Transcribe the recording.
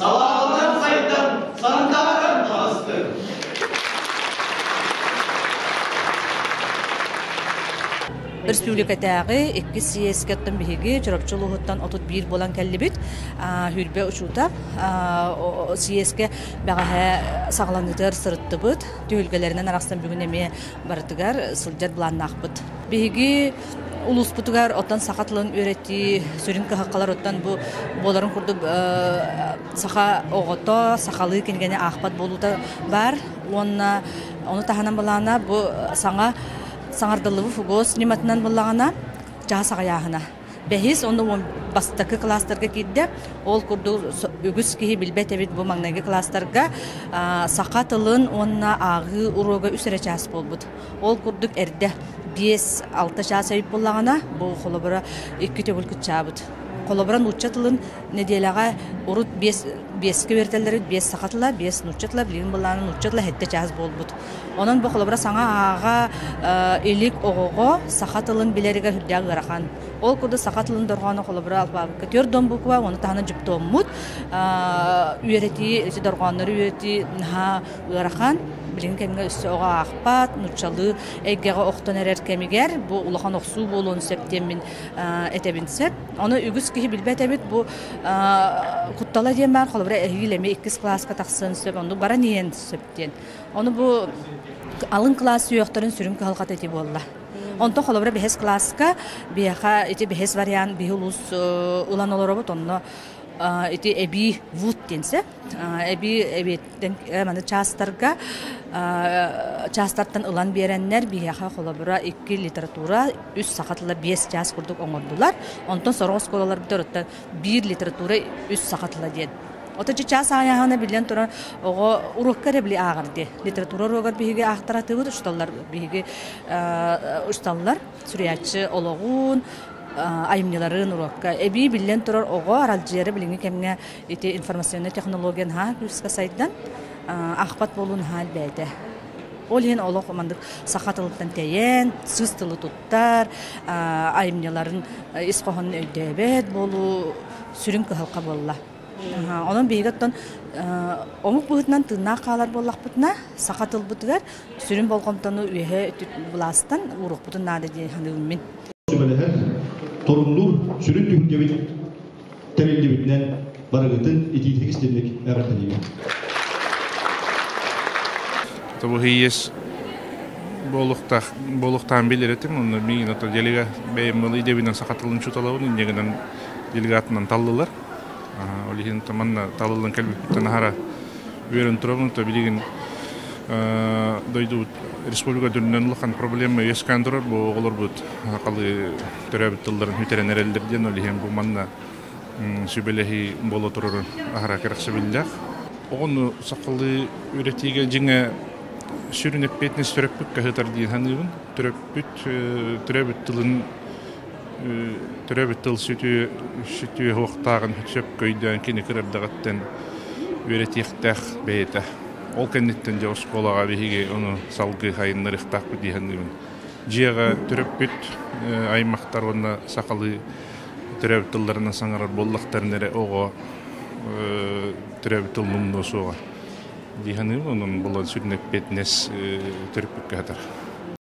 Салааланан сайдан, сандааран таҕыстын! Республикатааҕы иккис съезкэ оттон биһиги Чурапчы улууһуттан 31 буолан кэллибит. Хүрбэ учуутал съезкэ бэҕэһээ саҕаланыытыгар сырыттыбыт. Түһүлгэлэринэн арахсан бүгүн эмиэ барытыгар сылдьар былааннаахпыт. Биһиги улууспутугар оттон саха тылын үөрэтии сүрүн кыһалҕалар оттон бу буоларын курдук саха оҕото сахалыы кинигэни аахпат буолуута баар уонна ону таһынан былаана бу саҥа саҥардыллыбыт ФГОС ньыматынан буллаҕына чаас аҕыйааһына. Бэһис уонна уон бастакы кылаастарга киирдэ. Ол курдук үгүс киһи билбэт эбит бу маҥнайгы кылаастарга саха тылын уонна ааҕыы уруога үс эрэ чаас буолбут. Ол курдук эрдэ 5-6 чаас эбит буоллаҕына, бу холобура икки төгүл кыччаабыт. Холобура нуучча тылын нэдиэлэҕэ урут биэс биэскэ үөрэтэллэр эбит, биэс саха тыла, биэс нуучча тыла, билигин былаана нуучча тыла сэттэ чаас буолбут. Онон бу холобура саҥа ааҕа илик оҕоҕо саха тылын билэригэр сүрдээх ыарахан. Ол курдук саха тылын дорҕооно холобура алфавикка түөрт дом буква, ону таһынан дьуптуоммут үөрэтии, ити дорҕооннору үөрэтии наһаа ыарахан. Билиҥҥи кэмҥэ өссө оҕо аахпат, нууччалыы эйгэҕэ охтон эрэр кэмигэр бу улахан охсуу буолуон сөп диэммин этэбин сөп. Ону үгүс киһи билбэт эбит бу куттала диэн баар, холобура эһиил эмиэ иккис кылааска тахсыан сөп, оннук баран иһиэн сөп диэн. Ону бу алын кылаас сүһүөхтэрин сүрүн кыһалҕата ити буолла. Онтон холобура бэһис кылааска биһиэхэ ити бэһис вариант биһи улуус ылан олоробут, онно ити эбии вуд диэн сөп. Эбии эбиэттэн маны чаастарга чаастартан ылан биэрэннэр биһиэхэ холобура икки литература, үс саха тыла биэс чаас курдук оҥордулар. Онтон сорох оскуолаларбыт биир литература, үс саха тыла диэн. Ото чаас ааһаана биллэн туран оҕо уруокка эрэ били ааҕар дии. Литература уруогар биһиги аахтаратыбыт, учууталлар биһиги учууталлар суруйааччы олоҕун, айымньыларын уруокка. Эбии биллэн турар оҕо аралдьыйара билиҥҥи кэмҥэ ити информационнай технология наһаа күүскэ сайдан, аахпат буолуу наһаа элбээтэ. Ол иһин олох маннык саха тылыттан тэйэн, сыыс тылы туттар, айымньыларын ис хоһоонун өйдөөбөт буолуу сүрүн кыһалҕа буолла. Онон биһиги оттон омук быһыытынан тыыннаах хаалар буоллахпытына, саха тылбытыгар сүрүн болҕомтону үөһэ былаастан ууруохпутун наада диэн саныыбын мин. Сүбэлэһэр, торумнуур сүрүн түһүлгэбит тэриллибитинэн барыгытын итиитик истинник эҕэрдэлиибин. Тобу хийес буолуохтаах буолуохтаан билэр этим онно миигин ото делега бэйэм ыл идэбинэн саха тылын учууталабын инньэ гынан делегатынан таллылар. Ол иһин манна талыллан кэлбиппиттэн аһара үөрэн турабын. То билигин дойдубут республика дүннэн улахан проблема үөскээн турар. Бу оҕолорбут сахалыы төрөөбүт тылларын сүтэрэн эрэллэр диэн ол иһин бу манна сүбэлэһии буола турарын аһара кэрэхсэбиллээх. Оҕону сахалыы үөрэтиигэ дьиҥэ сүрүн эппиэтинэс төрөппүккэ сытар дии саныыбын. Төрөппүт төрөөбүт тылын төрөөбүт тыл сүтүө суохтааҕын сөпкө өйдөөн кини кыра эрдэҕиттэн үөрэтиэхтээх бэйэтэ. Ол кэнниттэн дьэ оскуолаҕа биһиги ону салгыы сайыннарыахтаахпыт дии саныыбын. Дьиэҕэ төрөппүт аймахтар уонна сахалыы төрөөбүт тылларынан саҥарар буоллахтарына эрэ оҕо төрөөбүт тылын умнуо суоҕа дии саныыбын. Онон булан сүрүн эппиэтинэс төрөппүккэ сытар.